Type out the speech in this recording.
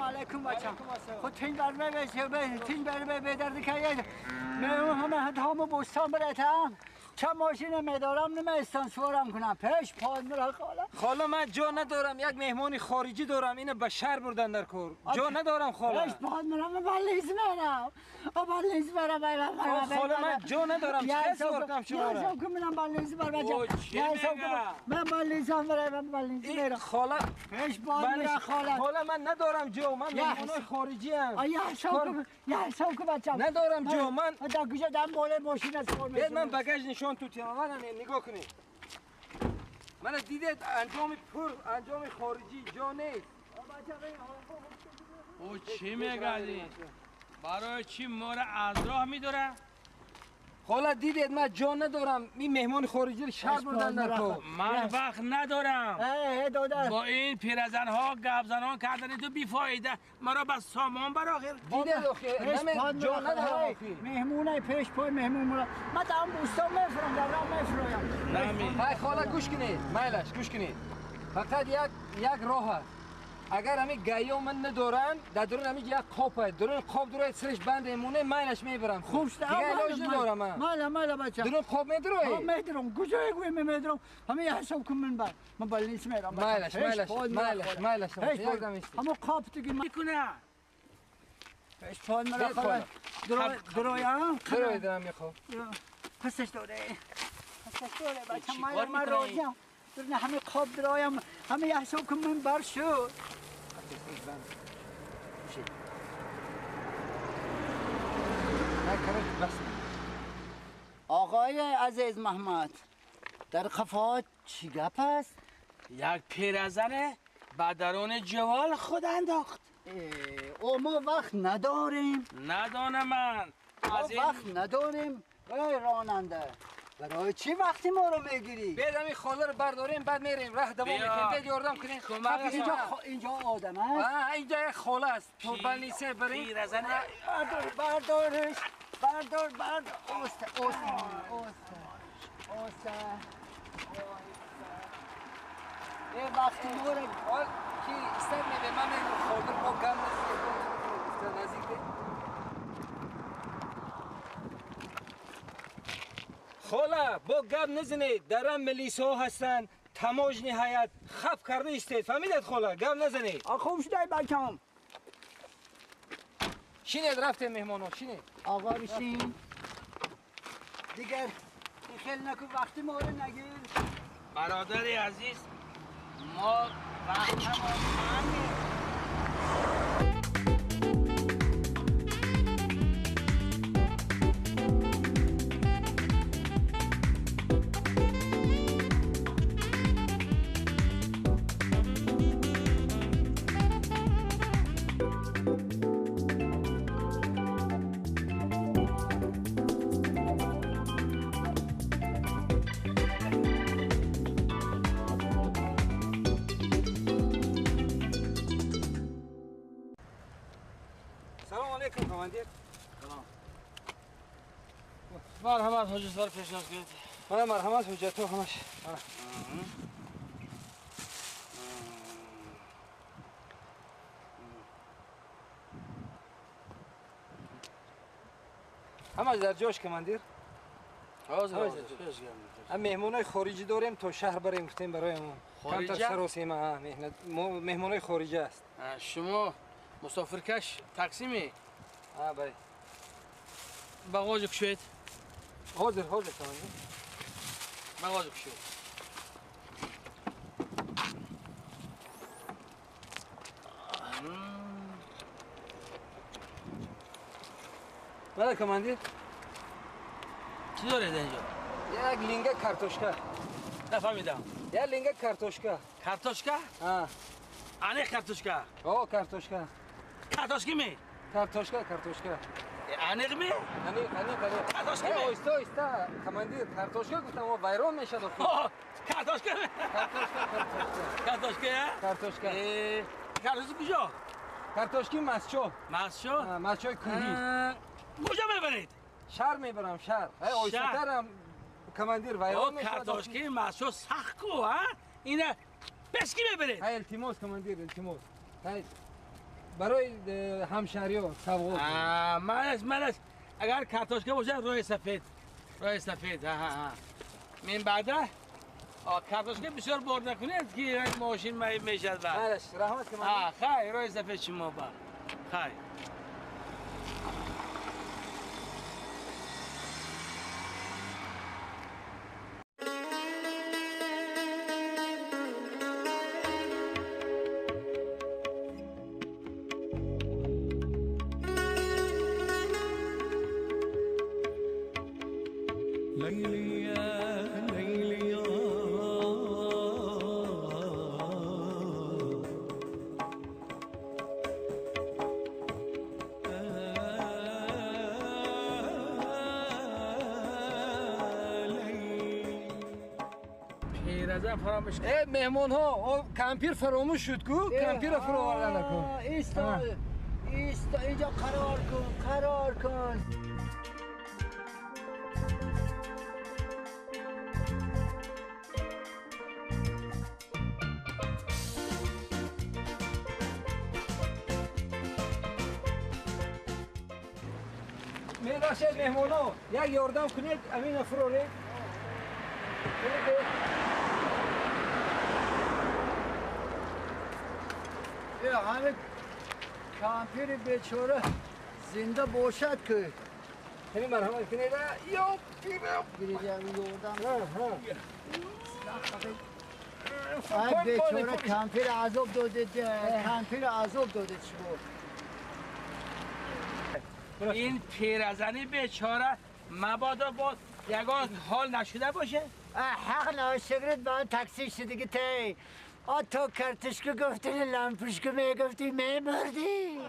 علیکم بچم. خود تین برمه تین برمه به درد که من همه بستان براتم. چه ماشین میدارم نمیستان سوارم کنم پیش پاد مرا خاله. خاله من جا ندارم، یک مهمان خارجی دارم، اینو به شهر بردن در کور. جا ندارم خاله. پیش پاد مرا من بلیز میرم. بلیز میرم. خاله من جا ندارم، چه سوار کنم شما را؟ یا من بلیز میرم. من بلیز میرم، بلیز میرم. خاله پیش پاد مرا خاله. خاله من ندارم جا، من مهمان خارجی ام. یا حساب یا حساب کو بچم. ندارم جا من. در کجا دم بالای ماشین سوار میشم. من بگاژ نشان تو تیم من نگاه کنید. من دیدید انجام پر انجام خارجی جا نیست. او چی میگه؟ برای چی ما را از راه میداره؟ خاله دیدید من جا ندارم، این مهمان خارجی رو شهر بردن در کار. من وقت ندارم. با این پیرزن ها گپ زنان کردن تو بیفایده مرا به سامان بر آخر. دیدید آخه من جا ندارم. مهمونه پیش پای مهمون مرا من دارم بوستان میفرم، در راه میفرم. های خاله گوش کنید، میلش گوش کنید. فقط یک راه هست. اگر همین گیا من ندارن در درون همین یک قاب هست، درون قاب داره سرش بند امونه، میلش میبرم. خوب شده دیگه علاج ندارم من. مالا مالا بچه درون قاب میدروی؟ میدروم. کجای گوی میدروم؟ همین حساب کن من بر من بلیس میرم. میلش میلش میلش میلش یک دم ایستی. همون قاب دیگه میکنه. پیش پاد مرا خاله. درویم دروی دارم میخوام. پسش داره پسش داره بچه من راضیم. درون همین قاب درایم، همین حساب کن من بر شد. آقای عزیز محمد در قفا چی گپ است؟ یک پیرزنه به درون جوال خود انداخت. او ما وقت نداریم. ندانم من ما وقت نداریم. ای راننده برای چی وقتی ما رو میگیری؟ بیاد همین خاله رو برداریم بعد میریم راه دوام میکنیم. بیاد یاردم کنیم. اینجا آدم است. اینجا یک خاله است. تو بلیسه بریم. پیرزنه بردارش بردار بردار. اوسته اوسته اوسته اوسته. یه وقتی ما رو کی استاد میده من میگم خاله ما گم نزدیک نزدیک. خاله با گپ نزنید، در ملیس ها هستن، تماج نهایت خف کرده استید. فهمیدید خاله؟ گپ نزنید. خوب شده بچم. شینید رفتیم مهمان ها. شینید آقا بشین دیگر خیلی نکن وقتی ما رو نگیر. برادر عزیز ما وقت ما مرحمت حجت‌ها رو پیشنهاد کنید. من مرحمت حجت‌ها همش. همش در جاش کماندیر. حاضر هم مهمونای خارجی داریم تا شهر بریم گفتیم برایمون. خارجی؟ کمتر سراسیمه. مهمونای خارجی است. شما مسافرکش تقسیمی؟ بله. بغاز کشید. حاضر حاضر کماندیر. بغاز کشید. بله کماندیر. چی دارید اینجا؟ یک لینگه کارتوشکا. نفهمیدم. یک لینگه کارتوشکا. کارتوشکا؟ ها. انه کارتوشکا. او کارتوشکا. کارتوشکی می؟ کارتوشکا کارتوشکا. انیق می؟ انیق انیق انیق. کارتوشکی می؟ اوستا اوستا کماندیر کارتوشکا گفتم او وایرون میشه دو. کارتوشکا می؟ کارتوشکا کارتوشکا. کارتوشکا؟ کارتوشکا. کارتوشکی کجا؟ کارتوشکی مسچو. مسچو؟ مسچوی کوهی. کجا میبرید؟ شهر میبرم شهر. اوستاترم کماندیر وایرون میشه. کارتوشکی مسچو سخت کو ها؟ اینه پس کی میبرید؟ های التیموس کماندیر التیموس. های برای همشهری ها سوغات. من اگر کارتوشکه باشه روی سفید. روی سفید. ها ها ها. من بعده کارتوشکه بسیار بار نکنید که یک ماشین میشد بعد. معلش رحمت که من. خیر روی سفید شما با. خیر. مهمان ها کمپیر فراموش شد کو کمپیر فرآوردن کو ایستا ایستا اینجا قرار کن قرار کن. میبخشید مهمان ها یک یاردم کنید امین فرارید. همه کامپیر بیچاره زنده باشد که همین مرحمت کنید یا ای بیچاره کامپیر عذاب داده کامپیر عذاب داده چی بود این پیرزنی بیچاره مبادا باز یگان حال نشده باشه. حق ناشکرت با تاکسی شدگی تی آ تو کرتشکو گفتی لامپشکو میگفتی میمردی.